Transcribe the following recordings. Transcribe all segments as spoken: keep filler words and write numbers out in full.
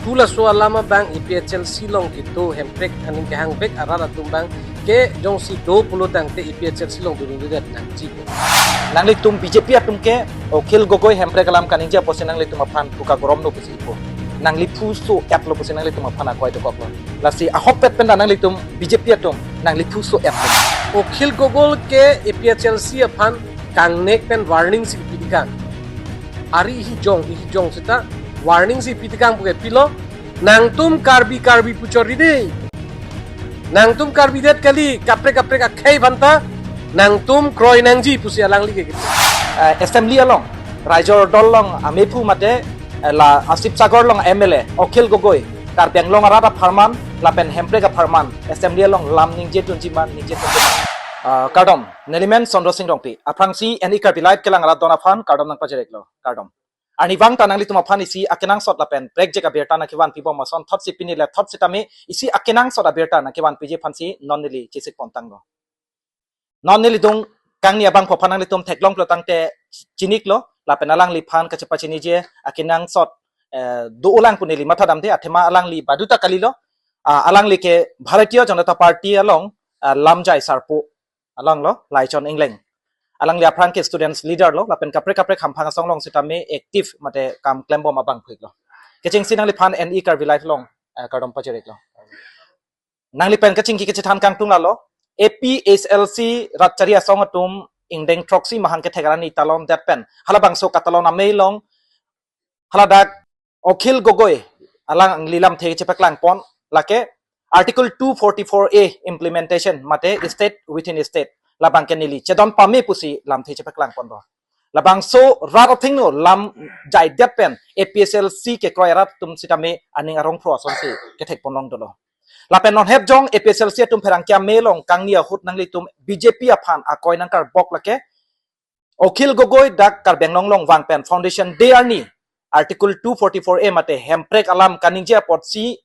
Hulaso alam abang A P H L C along kedo Hemprek aning kehangvek arat atum abang ke jongsi do pulo tangte A P H L C along dodundedet nangji. Nanglitum B J P atum ke Akhil Gogoi Hemprek alam kaningje apotsi nanglitum aphan phuka gorom lo pusi ipo. Nangli phu so-et lo pusi nanglitum aphan akoi dokok lo. Lasi ahokpet pen ta nanglitum B J P atum nangli phu so-et lo. Akhil Gogoi ke A P H L C aphan kangnek pen warning si pitikang. Ari hijong, hijong seta warning si pitikang puke pilo. Nangtum Karbi Karbi puchori dei. Nangtum Karbi det kali, kaprek kaprek akhei aphanta nangtum kroi nangji pusi alangli ke. Eh, assembly along, Raijor Dol along amephu mate, eh, la Sibsagar along M L A Akhil Gogoi, Karbi Anglong arat apharman lapen Hemprek apharman assembly along lam ningje dunji ma, ningje dunji ma. Ah, kardom, nelimen Sondro Sing Rongpi, aphrangsi N E Karbi Live kelang arat don aphan kardom nangpajir-iklo, kardom. Arnivang ta nanglitum aphan isi akenangsot lapen prekjak abirta nangkevan pibom ason thotsi pini le thot sitame isi akenangsot abirta nangkevan piji aphansi non neli chesik pontanglo. Non nelitum kangni abangphu aphan nanglitum theklong pulo tangte chiniklo, lapen alangliphan kachepachiniji akenangsot, eh, do-olang pu neli mathadamde, athema alangli baduta kalilo, ah, alangli ke Bharatiya Janata Party along, ah, lamjai sarpo along lo, Laichon Engleng. Alangli aphrang ke students leader lo, lapen kaprek kaprek hamphang asong along sitame active mate kam klembom abangphu-iklo. Kechengsi nangliphan N E Karbi Live along, eh, kardom pajir-iklo. Nangli pen kachingki kachethan kangtung lalo, A P H L C rat chari asong atum ingdeng throksi mahang kethek arni talon det pen halabangso katalon amei along haladak Akhil Gogoi alangli lamthe chepaklang pon, lake Article two forty-four A implementation mate state within state, labang ke neli chedon pame pusi lamthe chepaklang ponlo. Labangso rat athengno lamjai det pen A P H L C kekroi arat atum sitame aning arong phro asonsi kethek ponlong dolo. Lapen non hep jong A P H L C atum pherangke amei along kangni ahut nanglitum B J P aphan akoi nangkarbok lake Akhil Gogoi dak Karbi Anglong along vang pen Foundation Day arni Article two forty-four A mate Hemprek alam kaningje apotsi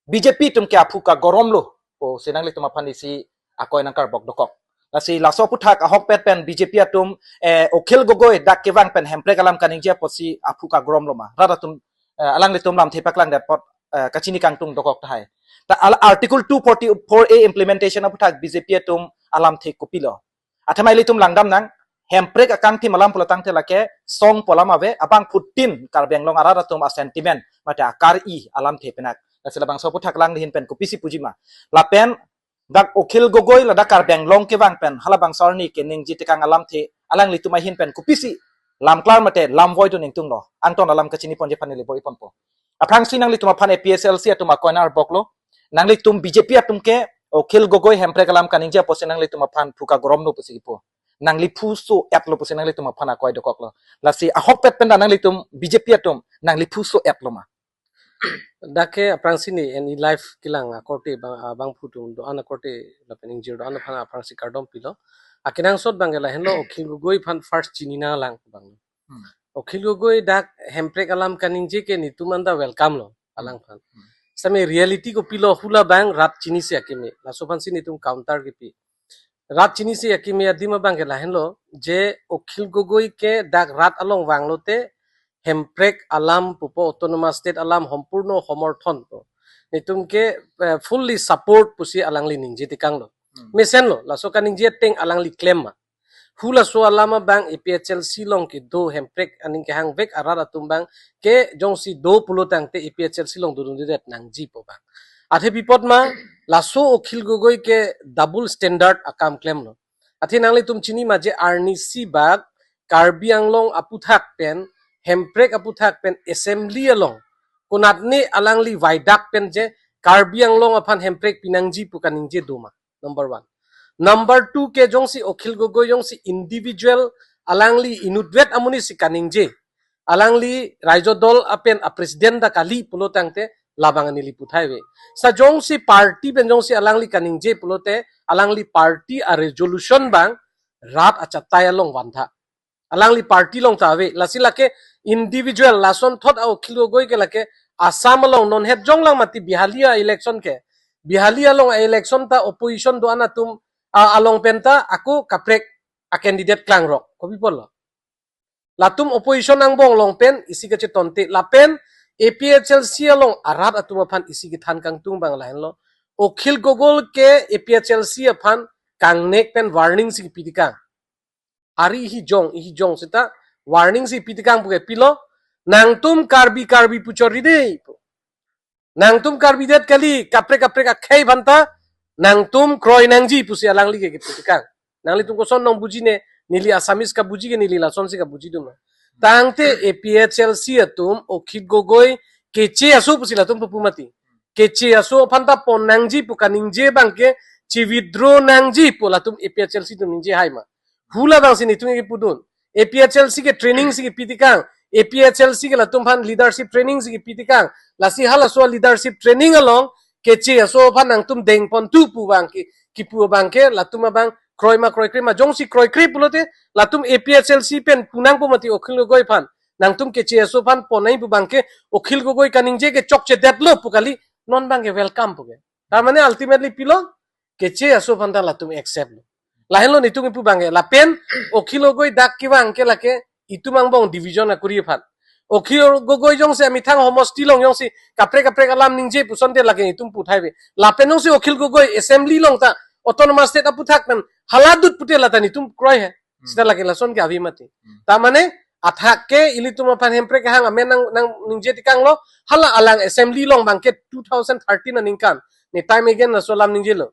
B J P atum ke aphu kagoromlo pusi nanglitum aphan isi akoi nangkarbok dokok. Lasi laso aphuthak ahokpet pen B J P atum, eh, Akhil Gogoi dak kevang pen Hemprek alam kaningje apotsi aphu kagoromlo ma, rat atum, eh, alanglitum lamthe paklangdet apot, eh, kachini kangtung dokok tahai. Ta al-, Article two forty-four A implementation aphuthak B J P atum alamthe kopilo? Athema ilitum langdam nang, Hemprek akangthim alam pulo tangte lake song pu alam ave, abangphutin Karbi Anglong arat atum a-sentiment mate akar-i alamthe pinak. Lasi labangso aphuthak lang dihin pen kopisi puji ma? Lapen dak Akhil Gogoi ladak Karbi Anglong kevang pen halabangso arni keningje tekang alamthe alanglitum ahin pen kopisi lamklar mate lamvoidun ingtunglo? Angton alam kachini ponji aphan neli bor-i ponpo. Aphrangsi nanglitum aphan A P H L C atum akoi nangkarboklo, nanglitum B J P atum ke Akhil Gogoi Hemprek alam kaningje apotsi nanglitum aphan phu kagoromlo pusi kipu. Nangli phu so-et lo pusi nanglitum aphan akoi dokoklo. Lasi ahokpet pen ta nanglitum B J P atum nangli phu so-et lo ma? Dak ke aphrangsi ne N E Live kelang akorte bang, ah, bangphu atum do-an akorte lapen ingjir do-an aphan aphrangsi kardom pilo. Akenangsot abang ke lahenlo, Akhil Gogoi aphan first chini nanglang abang. Hmm. Akhil Gogoi dak Hemprek alam kaningje ke netum anta welcome lo alangphan. Hmm. Sitame reality kopilo, hula abang rat chinisi akeme. Laso aphansi netum counter kipi. Rat chinisi akeme adim abang ke lahenlo, je Akhil Gogoi ke dak rat along vanglote Hemprek alam pupo, Autonomous State alam hompurno homorthon po. Netum ke, eh, fully support pusi alangli ningje tekanglo. Hmm. Mesenlo, laso kaningje ateng alangli klem ma? Hulaso alam abang A P H L C along kedo Hemprek aning kehangvek arat atum abang ke jongsi do pulo tangte A P H L C along dodundedet nangji pu abang. Athe pi apot ma, laso Akhil Gogoi ke double standard akam klemlo. Athe nanglitum chini ma je arnisi bak Karbi Anglong aphuthak pen, Hemprek aphuthak pen assembly along konatne alangli vaidak pen je Karbi Anglong aphan Hemprek pinangji pu kaningje do ma? Number one. Number two ke jongsi Akhil Gogoi jongsi individual alangli inutvet amonit si kaningje, alangli Raijo Dol apen a-president ta kali pulo tangte labang neli puthai ave. Sa jongsi party pen jongsi alangli kaningje pulote alangli party a-resolution abang rat achatai along vantha. Alangli party along ta ave. Lasi lake individual, lasonthot a-Akhil Gogoi ke lake Assam along non het jonglang mati Bihali a-election ke. Bihali along a-election ta opposition do-an atum, a, along pen ta ako kaprek a-candidate klangrok. Kopi apotlo? Latum opposition angbong along pen isi kachetonte. Lapen A P H L C along arat atum aphan isi kethan kangtung abang lahenlo. Akhil Gogoi ke A P H L C aphan kangnek pen warning si kipi tekang. Ari hi jong, ihi jong seta warning si kipi tekang pu ke pilo. Nangtum Karbi Karbi pu chori dei pu. Nangtum Karbi det kali, kaprek kaprek akhei aphanta nangtum kroi nangji pusi alangli ke kipi tekang. Nanglitum koson nangbuji ne, neli Assamese kabuji ke neli lasonsi kabuji dun. Tangte A P H L C atum Akhil Gogoi keche aso pusi latum papu mati. Keche aso aphanta pon nangji pu kaningje abang ke chi withdraw nangji pu latum A P H L C atum ningje hai ma. Hula abang si netum kipu dun. A P H L C ke training si kipi tekang. A P H L C ke latum aphan leadership training si kipi tekang. Lasi halaso leadership training along keche aso aphan nangtum deng pon tu pu abang ke, kipu abang ke, latum abang kroi ma kroikre ma, jongsi kroikre pulote latum A P H L C pen pu nangpo mati Akhil Gogoi aphan. Nangtum keche aso aphan pon nangji pu abang ke Akhil Gogoi kaningje ke chokche detlo pu kali, non abang ke welcome pu ke. Tar mane ultimately pilo, keche aso aphanta latum accept lo. Lahenlo netum kipu abang ke, lapen Akhil Gogoi dak kevang ke lake itum angbong division akuri aphan. Akhil Gogoi jongsi amethang homosti along jongsi kaprek kaprek alam ningje pu asonte lake itum pu thai ave. Lapen jongsi Akhil Gogoi assembly along ta autonomous state aputhak pen hala dut pute lata netum kroi he. Seta lake lason ke ave mati. Tar mane athak ke ilitum aphan Hemprek kehang amen nang, nangningje tekanglo, hala alang assembly along abang ke two thousand thirteen aningkan. Ne time again laso alam ningjelo.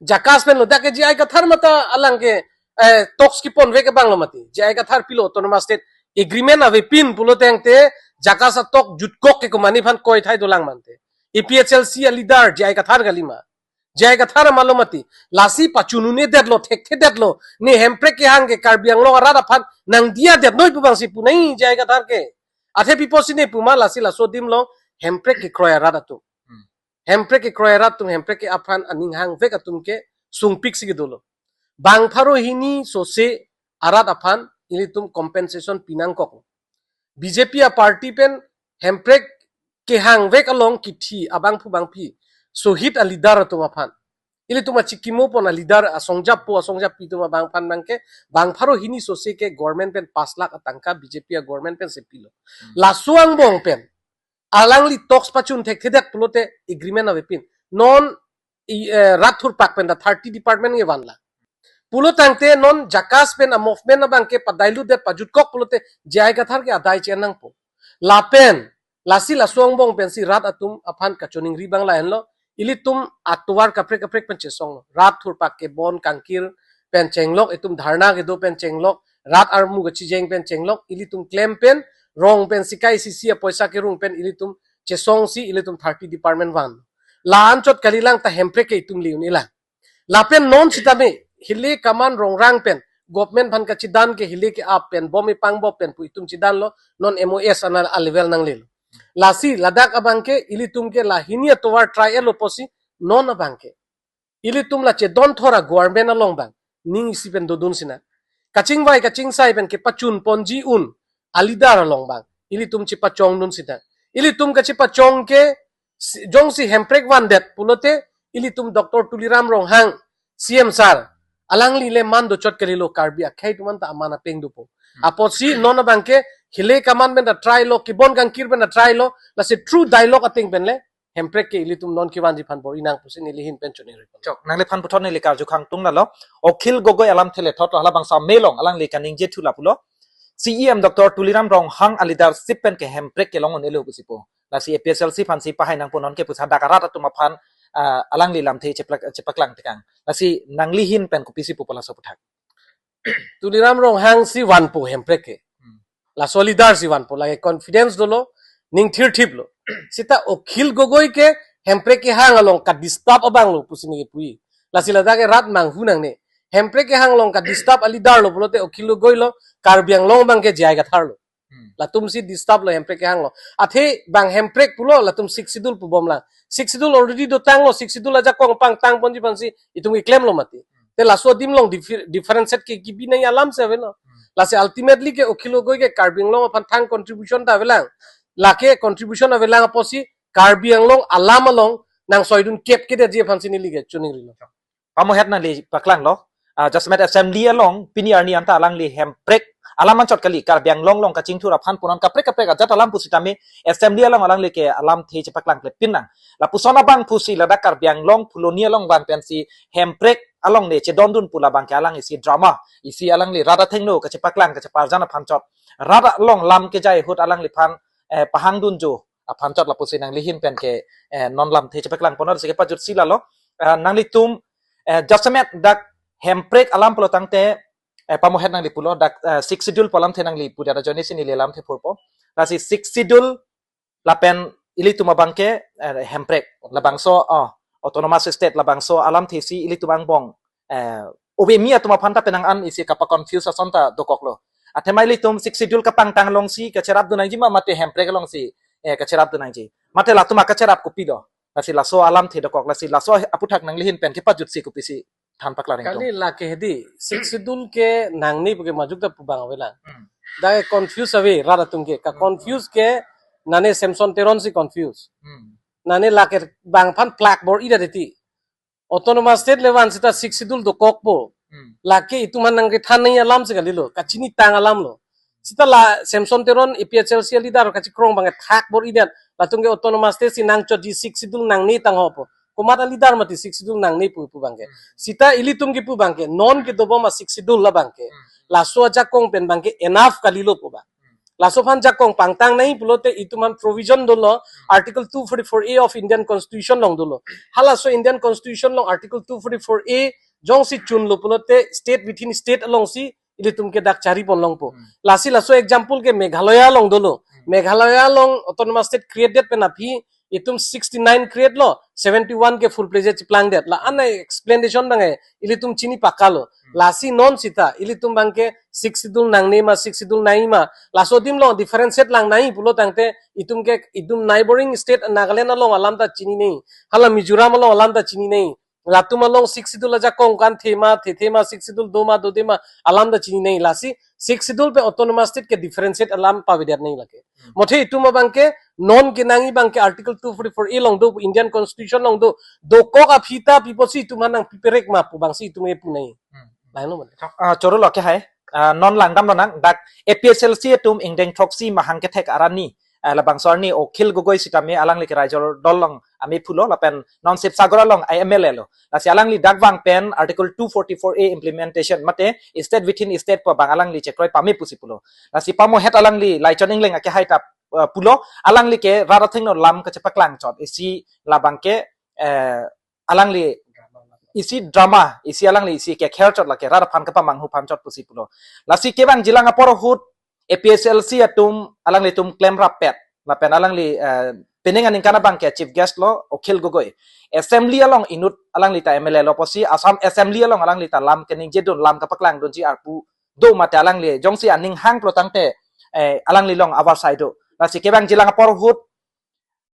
JACAS pen lo, dak ke J I Kathar mata alang ke, eh, talks kepon vek abang lo mati. J I Kathar pilo autonomous state agreement avepin pulo tangte JACAS atalk jutkok ke komatne aphan koi thai dolang mante. A P H L C aleader J I Kathar kalima. J I Kathar amalo mati. Lasi pachun un-e detlo, thekthe detlo. Ne Hemprek kehang ke Karbi Anglong arat aphan nangdiya detnoi pu abang si pu nangji J I Kathar ke. Athe pi apotsi ne pu ma, lasi laso adim along Hemprek kekroi arat atum. Hemprek kekroi arat atum, Hemprek ke aphan aning hang vek atum ke sungpik si kedolo. Bang pharo hini sose arat aphan ilitum compensation pi nangkok. B J P aparty pen Hemprek kehang vek along kithi abangphu bangphi, Shohid aleader atum aphan, ilitum achikimo pon aleader asong japo asong japi atum abang aphan abang ke bang pharo hini sose ke government pen pas lakh atangka B J P agovernment pensi pilo. Laso angbong pen alangli talks pachun thekthedet pulote agreement avepin. Non i, eh, rat thurpak pen ta thirty department nge vanla. Pulo tangte non JACAS pen amovement abang ke padailudet pajutkok pulote J I Kathar ke adai che-en nangpo. Lapen lasi laso angbong pensi rat atum aphan kachiningri abang lahenlo. Ilitum atovar kaprek kaprek pen chesonglo. Rat thurpak kebon kangkir pen chenglok, itum dharna kedo pen chenglok, rat armu kachijeng pen chenglok, ilitum klem pen, rong pen sikai sisi apoisa kerung pen ilitum chesongsi ilitum thirty department van. La-anchot kalilang ta Hemprek ke itum li un-elang. Lapen non sitame hile kaman rongrang pen government aphan kachidan ke hile ke-ap pen bom ipang bom pen pu itum chidanlo, non M O S ana alevel nanglelo. Lasi ladak abang ke ilitum ke la hini atovar try-etlo apotsi non abang ke ilitum la chedon thora government along abang ning isi pen dodun sina. Kachingvai kachingsai pen kepachun ponji un aleader along abang ilitum chepachong dun sina. Ilitum kachepachong ke si, jongsi Hemprek vandet pulote ilitum Doctor Tuliram Ronghang C M sir, alangli le man dochot kalilo, Karbi akhei atum anta aman apeng dopo. Apotsi non abang ke hile kaman pen ta try lo, kebon kangkir pen ta try lo, lasi through dialogue ateng pen le Hemprek ke ilitum non kevanji aphan bor-i nang pusi neli ahin pen chiningri. Chok, nangliphan puthot neli karju khangtung lalo. Akhil Gogoi alamthe lethotlo, halabangso amei along alangli kaningje thu lapulo, C E M Doctor Tuliram Ronghang aleadership pen ke Hemprek kelong un-elo pusi pu. Lasi A P H L C aphansi pahai nangpo non ke pusi hadak arat atum aphan, ah, alangli lamthe cheplak, chepaklang tekang. Lasi nangli ahin pen kopisi pupo laso aputhak? Tuliram Ronghang si vanpo Hemprek ke. Laso leader si vanpo, lake confidence dolo, ning thirthiplo. Seta Akhil Gogoi ke Hemprek kehang along kadisturb abang lo pusi neli pu-i. Lasi ladak ke rat manghu nangne. Hemprek kehang along kadisturb aleader lo pulote Akhil Gogoi lo, Karbi Anglong abang ke J I Kathar lo. Latumsi disturb lo Hemprek kehang along. Athe bang Hemprek pulo latum Sixth Schedule pu bomlang. Sixth Schedule already dotanglo, Sixth Schedule ajakong pangtang ponji aphansi itum keklemlo mati. Te laso adim along differ-, differentiate ke kebi nangji alam si avelo. Lasi ultimately ke Akhil Gogoi ke Karbi Anglong aphan thang contribution ta avelang. Lake contribution avelang apotsi Karbi Anglong alam along nangsoidun kep kedetji aphansi neli ke chiningrilo. Pamohet nangli paklanglo. Ah, jasemet assembly along pini arni anta alangli Hemprek alam anchot kali, Karbi Anglong along kachingthur aphan punon kaprek kaprek ajat alam pusitame assembly along alangli ke alamthe chepaklang klepin nang. Lapuson abang pusi ladak Karbi Anglong Phuloni along vang pensi Hemprek along le chedondun pu labang ke alang isi drama, isi alangli rat athengno kachepaklang kacheparjan aphan chot, rat along lam kejai ahut alangliphan eh, pahangdunjo aphan chot lapusi nanglihin pen ke eh, non lamthe chepaklang ponor si kepajutsi lalo. Eh, nanglitum eh, jasemet dak Hemprek alam pulo tangte eh, pamohet nangli pulo dak eh, Sixth Schedule pu alamthe nangli pudet ajoine si neli lamthe phurpo. Lasi Sixth Schedule lapen ilitum abang ke eh, Hemprek labangso oh, Autonomous State labangso alamthe si ilitum angbong eh, ove mi atum aphan ta penang an isi kapa confuse ason ta dokoklo. Athema ilitum Sixth Schedule kapangtang alongsi kacherapdun nangji ma mate Hemprek alongsi eh, kacherapdun nangji. Mate latum akacherap kopilo. Lasi laso alamthe dokok, lasi laso aputhak nanglihin pen kepajutsi kopisi than paklar ingtung. Kali lake hedi, Sixth Schedule ke nangne pu ke majok ta pu abang ave lang. Hmm. Dak confuse ave rat atum ke. Ka Hmm. confuse ke nane Samson Teron si confuse. Hmm. Nane lake bang aphan plak bor-idet ti. Autonomous State le van seta Sixth Schedule dokokpo. Hmm. Lake itum aphan nangkethan nangji alam si kalilo, kachinitang alam lo. Seta la Samson Teron A P H L C leader kachikrong abang ke thak bor-idet. Latum ke Autonomous State si nangchotji, Sixth Schedule nangne tanghopo. Komat aleader mati Sixth Schedule nangne pu pu abang ke. Hmm. Seta ilitum kipu abang ke, non kedobom a Sixth Schedule labang ke. Hmm. Laso ajakong pen abang ke enough kalilo pu abang. Hmm. Laso aphan jakong pangtang nangji pulote itum aphan provision dolo, Article two forty-four A of Indian Constitution along dolo. Halaso Indian Constitution along Article two forty-four A jongsi chunlo pulote state within state alongsi ilitum ke dak chari pon longpo. Hmm. Lasi laso example ke Meghalaya along dolo. Hmm. Meghalaya along Autonomous State create det pen aphi itum sixty-nine create lo, seventy-one ke full fledged chiplangdet. La an explanation abang ke ilitum chini pakalo. Hmm. Lasi non seta ilitum abang ke Sixth Schedule nangne ma, Sixth Schedule nangji ma, laso adim along differentiate lang nangji pulo tangte itum ke itum neighboring state Nagaland along alam ta chinine, hala Mizoram along alam ta chinine. Latum along Sixth Schedule ajakong kan thema, thethe ma, Sixth Schedule do ma, dode ma, alam ta chinine. Lasi Sixth Schedule pen Autonomous State ke differentiate alam pavedet nangji lake. Hmm. Mothe itum abang ke non kenangji abang ke Article two forty-four A along do, Indian Constitution along do, dokok aphi ta piposi itum aphan nangpiperek ma pu abangsi itum kepu nangji. Hmm. Lahenlo mane. Ah, choro lo ke hai. Ah, non langdamlo nang, dak A P H L C atum ingdeng throksi mahang kethek arni, ah, labangso arni Akhil Gogoi sitame alangli ke Raijor Dol along amephu lo lapen non Sibsagar along a M L A lo. Lasi alangli dak vang pen Article two forty-four A implementation mate state within state pu abang alangli chekroi pame pusi pulo. Lasi pamohet alangli Laichon Engleng ake hai ta, ah, pulo, alangli ke rat athengno lam kachepaklang chot isi labang ke eh, alangli isi drama, isi alangli isi kekher chot lake rat aphan kapamanghu aphan chot pusi pulo. Lasi kevangji lang apor ahut A P H L C atum alanglitum klemrappet. Lapen alangli, eh, penang aningkan abang ke chief guest lo Akhil Gogoi. Assembly along inut alangli ta M L A lo pusi Assam Assembly along alangli ta lam keningjedun, lam kapaklangdunji arpu do mate alangli jongsi aning hang pulo tangte, eh, alangli along avarsai do. Lasi kevangji lang apor ahut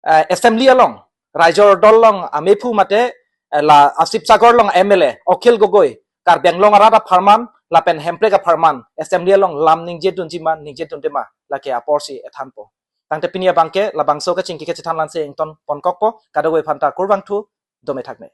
eh, Assembly along, Raijor Dol along amephu mate, eh, la a Sibsagar along M L A Akhil Gogoi, Karbi Anglong arat apharman lapen Hemprek apharman Assembly along lam ningjedunji ma, ningjedunde ma, lake aporsi ethanpo. Tangte pini abang ke labangso kachingki kachethan lansi ington ponkokpo, kadokave aphan ta kurvangthu, dome thakme.